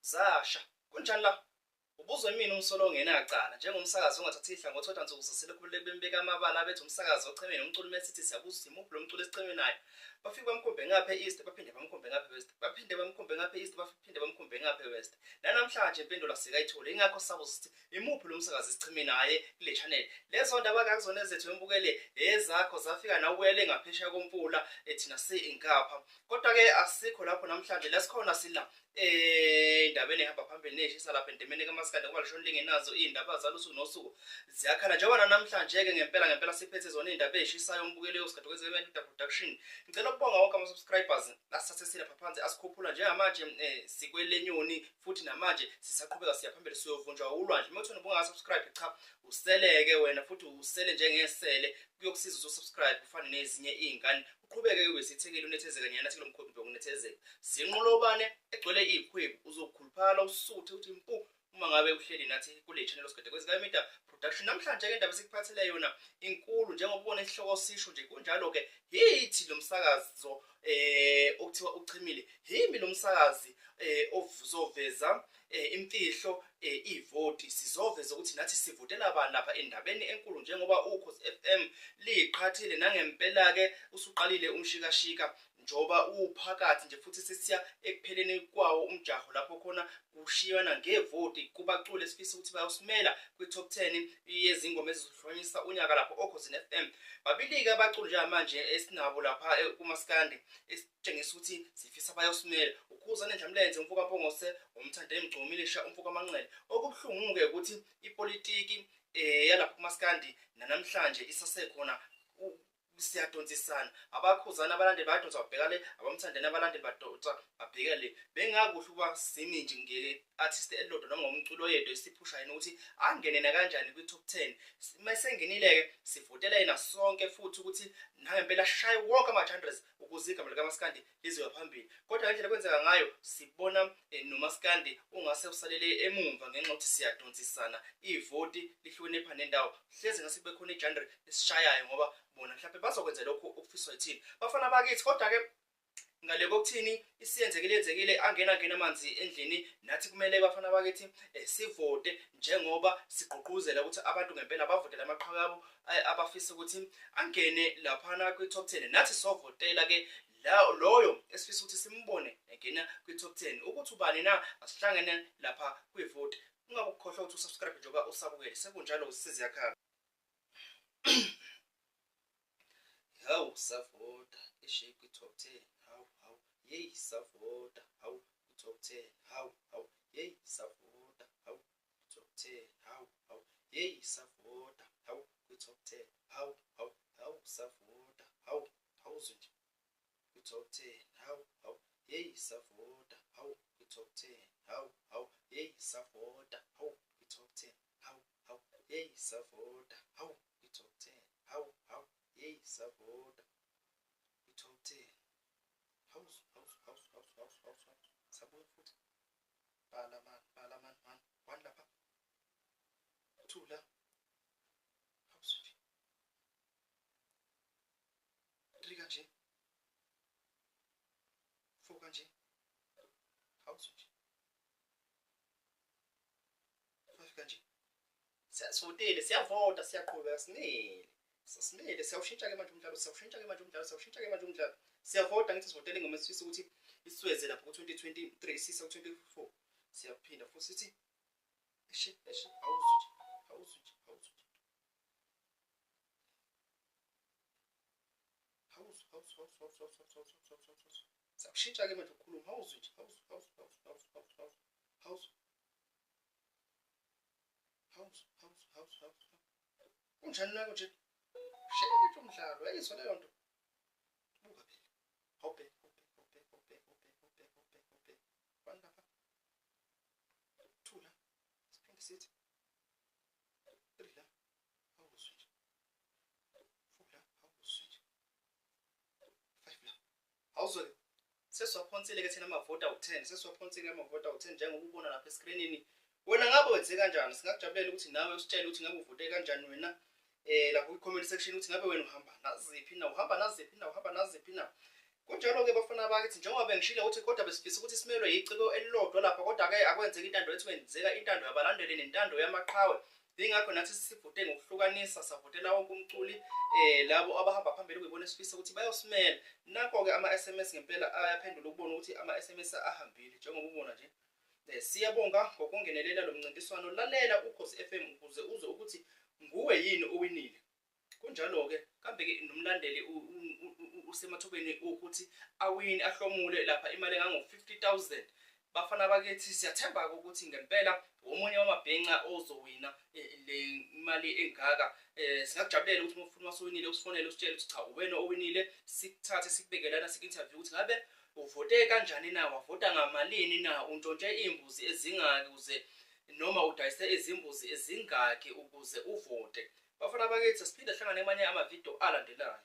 Zasha, kunjani la? Ubuzwe mina umsolo ongenacala njengomsakazi ongathathi ihlangothi kodwa nsuku zosele kubaluleke bembeka amabala bethi umsakazi ochemene nomculo mesithi siyabuza ukuthi imuphi lo mculo esicheme naye. Bafike bamkhombe ngapha e-East baphinde bamkhombe ngapha e-West, baphinde bamkhombe ngapha e-East baphinde bamkhombe ngapha e-West. Nanamhlanje impendulo asikayitholi ingakho sabuza ukuthi imuphi lo msakazi esicheme naye kule channel. Lezo ndaba akuzona ezethu embukele ezakho zafika nawe ubuyele ngaphesheya komfula thina singapha. Kodwa-ke asikho lapho namhlanje la sikhona sila endabeni ehamba phambili neshisa lapha endimeni kaMaskandi ngoba lishona lingenazo iy'ndaba zalo usuku nosuku ziyakhala njengoba namhlanje-ke ngempela ngempela siphethe zona iy'ndaba ey'shisayo umbukeli usigadukwezekementa production. Ngicela ukubonga wonke ama-subscribers asithathe silapha phansi asikhuphula njengamanje sikwelenyoni futhi namanje sisaqhubeka siya phambili siyovunjwa ulwandle. Uma uthona ubungaka-subscribe cha useleke wena futhi usele njengesele kuyokusiza usu-subscribe ufane nezinye iy'ngane uqhubeke wesithekeli unethezeka nyana thekelo mkhulu ukunethezeka sinqolobane egcwele ikhwebu uzokhuluphala usuthe uthi mpu uma ngabe uhleli nathi kule channel osigede kwezikaMedia Production. Namhlanje ke indaba esikuphathele yona inkulu njengoba ubona isihloko sisho nje kunjalo ke hithi lo msakazo okuthiwa uchimile himi lo msakazi ozoveza imfihlo ivoti sizoveza ukuthi nathi sivotela bani lapha endabeni enkulu njengoba Ukhozi FM liqhathile nangempela ke usuqalile umshikashika njoba uphakathi nje futhi sesiya ekupheleni kwawo umjaho lapho khona kushiywana ngevoti kubaculi esifisa ukuthi bayosimela kwi-top 10 yezingoma ezizohlonisa unyaka lapho Okhozini FM. Babili-ke abaculi njengamanje esinabo lapha kumaskandi esitshengisa ukuthi sifisa bayosimela uKhuzani Ndlamlenze, umfoka Mpongose, uMthandeni Mgcomilisha, umfoka Manqele. Okubuhlungu-ke ukuthi ipolitiki yalapho kumaskandi nanamhlanje isasekhona siyadonsisana abakhuzana abalandeli bayadonsa babheka le abamthandeni abalandeli badonsa babheka le bengakuhle ukuba simi nje nge-artist elilodwa noma ngomculo oyedwa esiphusha yena ukuthi angene nakanjani kwi-top 10 uma esengenile-ke sivotela yena sonke futhi ukuthi nangempela ashaye wonke ama-genres ukuze igama likaMaskandi lizoya phambili. Kodwa ngendlela kwenzeka ngayo sibona noMaskandi ungase usalele emumva ngenxa yokuthi siyadonsisana ivoti lihlukene pha nendawo hleze ngase kube khona i-genre esishayayo ngoba bona mhlawumbe bazokwenza lokhu okufiswa yithina bafana bakithi. Kodwa-ke ngale kokuthini isiyenzekile yenzekile angena ngena amanzi endlini nathi kumele bafana bakithi sivote njengoba sigqugquzela ukuthi abantu ngempela bavotele amaqhawe abo abafisa ukuthi angene laphana kwi-top 10 nathi sovotela ke loyo esifisa ukuthi simbone engena kwi-top 10 ukuthi ubani na asihlangene lapha kwivote. Ungakukhohlwa ukuthi usubscribe njengoba usabukele sekunjalo siziyakhala. Hawu savota eshe kwi-top 10 hawu hawu yeyi savota hawu kwi-top 10 hawu hawu yeyi savota hawu kwi-top 10 hawu hawu yeyi savota hawu kwi-top 10 hawu hawu hawu savota hawu hawuzwe nje kwi-top 10 hawu hawu yeyi savota hawu kwi-top 10 hawu hawu yeyi savota hawu kwi-top 10 hawu hawu yeyi savota hawu kwi-top 10 hawu hawu yeyi savota kwi-top 10 hawu hawu hawu hawu hawu hawu hawu sabuya futhi bala man bala man man one lapha two la hawuzwe nje 3 kanje 4 kanje hawuzwe nje 5 kanje. Siyasivotile siyavota siyaqhubeka simile sasimile siyawushintsha-ke manje umdlalo siyawushintsha-ke manje umdlalo siyawushintsha-ke manje umdlalo siyavota ngithi sivotele ingoma esifisa ukuthi isweze lapho ku-2023 sisa ku-24 siyaphinda futhi sithi eshe eshe awuzwe nje awuzwe nje awuzwe nje awuzwe awuzwe awuzwe awuzwe awuzwe awuzwe awuzwe awuzwe siyawushintsha-ke manje ukukhuluma awuzwe nje awuzwe awuzwe awuzwe awuzwe awuzwe awuzwe awuzwe awuzwe awuzwe awuzwe kunjani nako nje shintsha umdlalo ayizwa leyo nto buka phela awubheke awubheke awubheke awubheke awubheke awubheke awubheke one lapha two la siphinde sithi 3 la awuzwe nje 4 la awuzwe nje 5 la awuzwe ke sesiwaphonsile ke thina amavoti awu-10 sesiwaphonsile amavoti awu-10 njengoba ubona lapha eskrinini. Wena ngabe wenze kanjani? Singakujabulela ukuthi nawe usitshele ukuthi ngabe uvote kanjani wena lapho kwi-comment section ukuthi ngabe wena uhamba naziphi na uhamba naziphi na uhamba naziphi na. Kunjalo-ke bafana bakithi, njengoba bengishilo ukuthi kodwa besifisa ukuthi simelwe yiciko elilodwa lapha, kodwa-ke akwenzeki intando yethu, kwenzeka intando yabalandeli nentando yamaqhawe. Yingakho nathi sivote ngokuhlukanisa, savotela wonke umculi, labo abahamba phambili kuyibona esifisa ukuthi bayosimela. Nakho-ke ama-SMS ngempela ayaphendula ukubona ukuthi ama-SMS ahambile njengoba ubona nje. Siyabonga ngokungenelela lo mncintiswano. Lalela Ukhozi FM ukuze uzwe ukuthi nguwe yini owinile. Kunjalo-ke, kambe-ke nomlandeli usemathubeni ukuthi awine, ahlomule lapha imali engango-50,000. Bafana bakithi, siyathemba-ke ukuthi ngempela omunye wamabhinca ozowina le mali engaka. Singakujabulela ukuthi uma ufuna masuwinile usifonele usitshele ukuthi cha, uwena owinile, sikuthathe sikubeke lana siku-interview ukuthi ngabe uvote kanjani na, wavota ngamalini na, untshontshe iy'mbuzi ezingaki ukuze, noma udayise izimbuzi ezingaki ukuze uvote. Bafana bakithi, siphinde sihlangane kwamanye amavidiyo alandelayo.